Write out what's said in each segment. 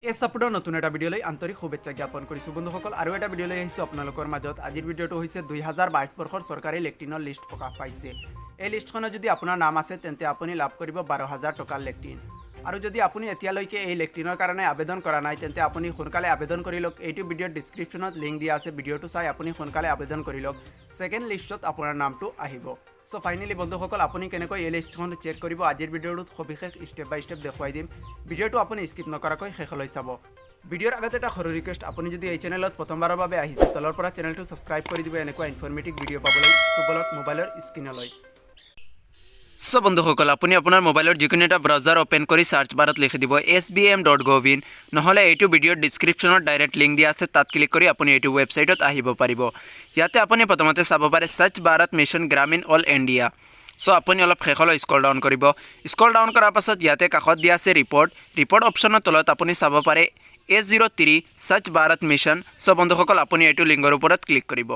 S ছাপোৰ্টৰ নতুন এটা ভিডিঅ'লৈ আন্তৰিক শুভেচ্ছা জ্ঞাপন কৰিছোঁ বন্ধুসকল। আৰু এটা ভিডিঅ' লৈ আহিছোঁ আপোনালোকৰ মাজত। আজিৰ ভিডিঅ'টো হৈছে 2022 বৰ্ষৰ চৰকাৰী লেট্ৰিনৰ লিষ্ট প্ৰকাশ পাইছে। এই লিষ্টখনত যদি আপোনাৰ নাম আছে, তেন্তে আপুনি লাভ কৰিব 12,000 টকাৰ লেট্ৰিন। আৰু যদি আপুনি এতিয়ালৈকে এই লেট্ৰিনৰ কাৰণে আবেদন কৰা নাই, তেন্তে আপুনি সোনকালে আবেদন কৰি লওক। এইটো ভিডিঅ'ৰ ডিছক্ৰিপশ্যনত লিংক দিয়া আছে। ভিডিঅ'টো চাই আপুনি সোনকালে আবেদন কৰি লওক। ছেকেণ্ড লিষ্টত আপোনাৰ নামটো আহিব। চ' ফাইনেলি বন্ধুসকল, আপুনি কেনেকৈ এই লিষ্টখন চেক কৰিব, আজিৰ ভিডিঅ'টোত সবিশেষ ষ্টেপ বাই ষ্টেপ দেখুৱাই দিম। ভিডিঅ'টো আপুনি স্কিপ নকৰাকৈ শেষলৈ চাব। ভিডিঅ'ৰ আগতে এটা সৰু ৰিকুৱেষ্ট, আপুনি যদি এই চেনেলত প্ৰথমবাৰৰ বাবে আহিছে, তলৰ পৰা চেনেলটো ছাবস্ক্ৰাইব কৰি দিব এনেকুৱা ইনফৰ্মেটিভ ভিডিঅ' পাবলৈ টোবলত মোবাইলৰ স্ক্ৰীণলৈ। চ' বন্ধুসকল, আপুনি আপোনাৰ মোবাইলৰ যিকোনো এটা ব্ৰাউজাৰ অ'পেন কৰি চাৰ্চ বাৰত লিখি দিব sbm.gov in। নহ'লে এইটো ভিডিঅ'ৰ ডিছক্ৰিপশ্যনত ডাইৰেক্ট লিংক দিয়া আছে, তাত ক্লিক কৰি আপুনি এইটো ৱেবছাইটত আহিব পাৰিব। ইয়াতে আপুনি প্ৰথমতে চাব পাৰে স্বচ্ছ ভাৰত মিছন গ্ৰামীণ অল ইণ্ডিয়া। চ' আপুনি অলপ শেষলৈ স্ক্ৰল ডাউন কৰিব। স্ক্ৰল ডাউন কৰাৰ পাছত ইয়াতে কাষত দিয়া আছে ৰিপৰ্ট। ৰিপৰ্ট অপশ্যনৰ তলত আপুনি চাব পাৰে S03 স্বচ্ছ ভাৰত মিছন। চ' বন্ধুসকল, আপুনি এইটো লিংকৰ ওপৰত ক্লিক কৰিব।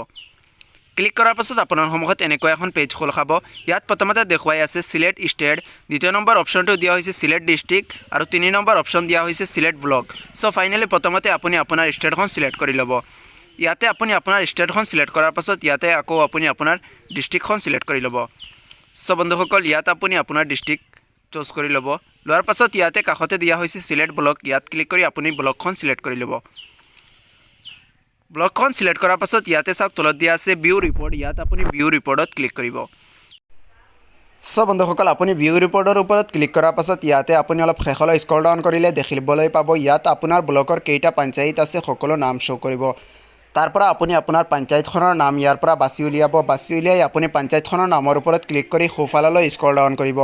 ক্লিক কৰাৰ পাছত আপোনাৰ সন্মুখত এনেকুৱা এখন পেজ খোল খাব। ইয়াত প্ৰথমতে দেখুৱাই আছে চিলেক্ট ষ্টেট, দ্বিতীয় নম্বৰ অপশ্যনটো দিয়া হৈছে চিলেক্ট ডিষ্ট্ৰিক্ট আৰু তিনি নম্বৰ অপশ্যন দিয়া হৈছে চিলেক্ট ব্লক। চ' ফাইনেলি প্ৰথমতে আপুনি আপোনাৰ ষ্টেটখন চিলেক্ট কৰি ল'ব। ইয়াতে আপুনি আপোনাৰ ষ্টেটখন চিলেক্ট কৰাৰ পাছত ইয়াতে আকৌ আপুনি আপোনাৰ ডিষ্ট্ৰিক্টখন চিলেক্ট কৰি ল'ব। চ' বন্ধুসকল, ইয়াত আপুনি আপোনাৰ ডিষ্ট্ৰিক্ট চুজ কৰি ল'ব। লোৱাৰ পাছত ইয়াতে কাষতে দিয়া হৈছে চিলেক্ট ব্লক। ইয়াত ক্লিক কৰি আপুনি ব্লকখন চিলেক্ট কৰি ল'ব। ব্লকখন চিলেক্ট কৰাৰ পাছত ইয়াতে চাওক, তলত দিয়া আছে ভিউ ৰিপৰ্ট। ইয়াত আপুনি ভিউ ৰিপৰ্টত ক্লিক কৰিব। চ' বন্ধুসকল, আপুনি ভিউ ৰিপৰ্টৰ ওপৰত ক্লিক কৰাৰ পাছত ইয়াতে আপুনি অলপ শেষলৈ স্ক্ৰল ডাউন কৰিলে দেখিবলৈ পাব, ইয়াত আপোনাৰ ব্লকৰ কেইটা পঞ্চায়ত আছে, সকলো নাম শ্ব' কৰিব। তাৰ পৰা আপুনি আপোনাৰ পঞ্চায়তখনৰ নাম ইয়াৰ পৰা বাছি উলিয়াব। বাছি উলিয়াই আপুনি পঞ্চায়তখনৰ নামৰ ওপৰত ক্লিক কৰি সোঁফাললৈ স্ক্ৰল ডাউন কৰিব।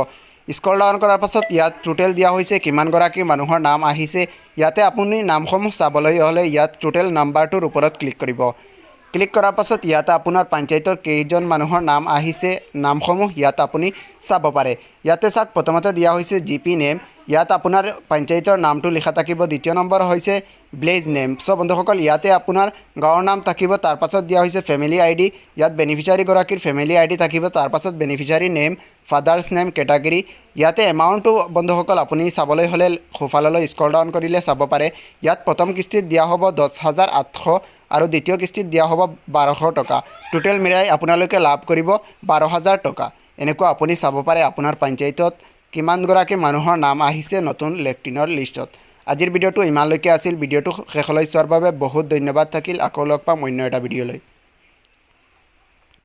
স্ক্ৰল ডাউন কৰাৰ পাছত ইয়াত টোটেল দিয়া হৈছে, কিমানগৰাকী মানুহৰ নাম আহিছে। ইয়াতে আপুনি নামসমূহ চাবলৈ হ'লে ইয়াত টোটেল নাম্বাৰটোৰ ওপৰত ক্লিক কৰিব। ক্লিক কৰাৰ পাছত ইয়াতে আপোনাৰ পঞ্চায়তৰ কেইজন মানুহৰ নাম আহিছে, নামসমূহ ইয়াত আপুনি চাব পাৰে। ইয়াতে চাওক, প্ৰথমতে দিয়া হৈছে জি পি নেম। ইয়াত আপোনাৰ পঞ্চায়তৰ নামটো লিখা থাকিব। দ্বিতীয় নম্বৰ হৈছে ভিলেজ নেম। চ' বন্ধুসকল, ইয়াতে আপোনাৰ গাঁৱৰ নাম থাকিব। তাৰপাছত দিয়া হৈছে ফেমিলি আই ডি। ইয়াত বেনিফিচাৰীগৰাকীৰ ফেমিলি আই ডি থাকিব। তাৰপাছত beneficiary name, father's name, category। ইয়াতে এমাউণ্টটো বন্ধুসকল, আপুনি চাবলৈ হ'লে সোঁফাললৈ স্ক্ৰল ডাউন কৰিলে চাব পাৰে। ইয়াত প্ৰথম কিস্তিত দিয়া হ'ব 10,800 আৰু দ্বিতীয় কিস্তিত দিয়া হ'ব 1,200 টকা। টোটেল মিলাই আপোনালোকে লাভ কৰিব 12,000 টকা। এনেকুৱা আপুনি চাব পাৰে আপোনাৰ পঞ্চায়তত কিমানগৰাকী মানুহৰ নাম আহিছে নতুন লেট্ৰিনৰ লিষ্টত। আজিৰ ভিডিঅ'টো ইমানলৈকে আছিল। ভিডিঅ'টো শেষলৈ চোৱাৰ বাবে বহুত ধন্যবাদ থাকিল। আকৌ লগ পাম অন্য এটা ভিডিঅ'লৈ।